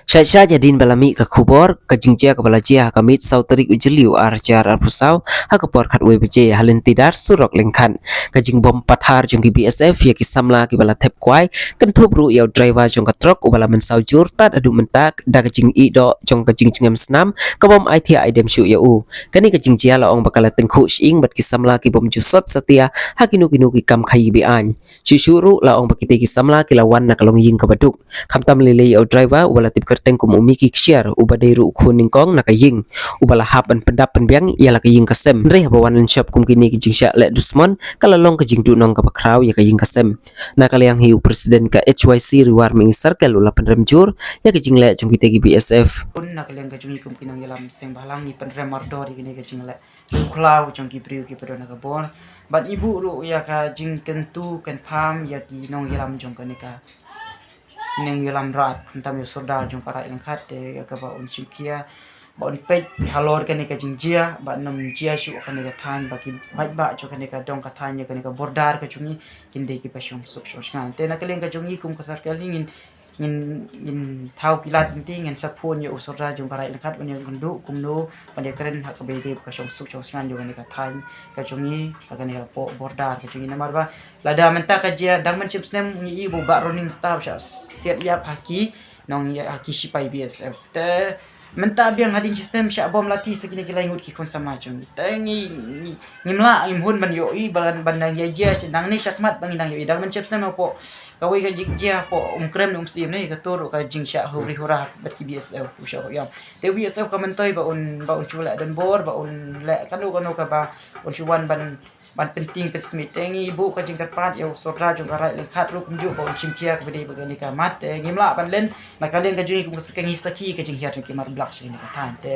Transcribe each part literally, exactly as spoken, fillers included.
Sha sha hadien ba la mih ka khubor ka jingjia kaba la jia ha ka miet saw tarik u Jylliew ar hajar arphew saw ha ka por khatwei baje ha Lynti Dar surok Lyngkhat. Ka jingbom pathar jong ki B S F ïa ki samla kiba la thep kwai, kynthup ruh ïa u driver jong ka trok uba la mynsaw jur tad haduh mynta da ka jingïehdoh jong ka jingjngem snam ka bym aiti aidem shuh ïa u. Kane ka jingjia la ong ba ka la tyngkhuh shyieng bad ki samla ki bym ju sot satia ha kino kino ki kam khaïi be-aiñ. Shuh shuh ruh la ong ba kitei ki samla ki la wan na ka longïing kaba duk. Khamtam lei lei ïa u driver uba la tip kyrteng kum u Mickey Kshiar uba dei ruh u khun nyngkong na ka ïing, uba la hap ban pyndap pynbiang ïa la ka ïing ka sem. Hynrei haba wan lynshop kum kine ki jingshah leh dusmon ka la long ka jingduhnong kaba khraw ïa ka ïing ka sem. Na ka liang hi u President ka H Y C Ri War Mengi Circle u la pynrem jur ïa ka jingleh jong kitei ki B S F. Pun na ka liang ka jong ngi kum ki nongïalam seng bhalang ngi pynrem mardor ïa kine ka jingleh khlaw jong ki briew kiba don ha ka bor. Bad i buh ruh ïa ka jingkyntu kynpham ïa ki nongïalam jong kane ka nongïalam raid, khamtam ïa u sordar jong ka Raid Lyngkhat, te ïa kaba un shim khia ba un peit halor kane ka jingjia, ba nym jia shuh kane ka thaiñ, ba ki paidbah jong kane ka dong ka thaiñ ïa kane ka border ka jong ngi kin dei kiba shong suk shong shngain. Te na ka liang ka jong ngi kum ka circle hi ngin ngin ngin thaw ki lad, ngin ti ngin sa phone ïa u sordar jong ka Raid Lyngkhat ban ïakynduh kumno ban ïakren ha kaba ïadei bad ka shong suk shong shngain jong kane ka thaiñ ka jong ngi ha kane ka pdeng border ka jong ngi. Namar ba lada mynta ka jia dang mynshem snem ngi i ba u Bah Ronning Star u shah siat ïap ha ki nong ïa ha ki shipai B S F. Te mynta biang hadien shi snem shah bom lati sa kine ki lai ngut ki khun samla jong ngi. Te ngi ngim lah ngim hun ban ïohi ban ban nang ïa jia nangne shakhmat ba ngi nang ïohi dang mynshem snem hapoh kawei ka jingjia hapoh Umkrem ne Umsyiem ne ka tur ka jingshah huri hura bad ki B S F u shah ïam. Te B S F ka myntoi ba un ba un shu leh donbor ba un leh kano kano kaba un shu wan ban ban pynting pynsmit. Te ngi buh ka jingkyrpad ïa u sordar jong ka Raid Lyngkhat ruh kumjuh ba un shim khia kaba dei bad kane ka mat. Te ngim lah ban len na ka liang ka jong ngi kum ka ngi sakhi ka jinghiar jong ki mar blak sha kane ka thaiñ. Te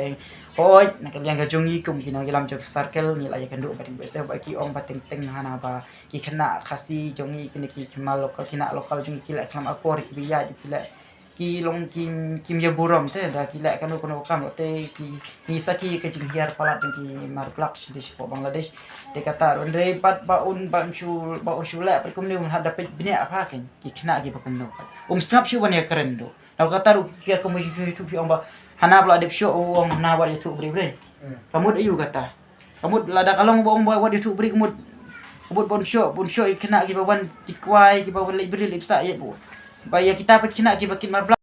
hooid na ka liang ka jong ngi kum ki nongïalam jong ka circle ngi la ïakynduh bad ki B S F ba ki ong ba teng teng hana ba ki khynnah Khasi jong ngi kine ki khynnah local khynnah local jong ngi ki leh khlem akor kiba ïaid ki leh ki long kim kim ïa burom te da ki leh kano kano kam te ki ngi sakhi ka jinghiar palat jong ki mar blak sha desh ko Bangladesh. Te kata ruh hynrei pat ba un ba un shu ba un shu leh pat kumne un hap da peit bniah pha ki khynnah kiba kumno pat um sngap shuh ban ïakren duh. Na kata ruh ki ka kum shu shu phi ong ba hana ba la dep shuh u ong na wat ïathuh briew briew. Ka mut aïu kata? Ka mut lada ka long ba ong ba wat ïathuh briew ka mut ka mut ba un shuh ba un shuh ïa ki khynnah kiba wan kit kwai kiba wan leit briew leit pisa ïa ba ïa kita pat ki khynnah kiba kit mar blak.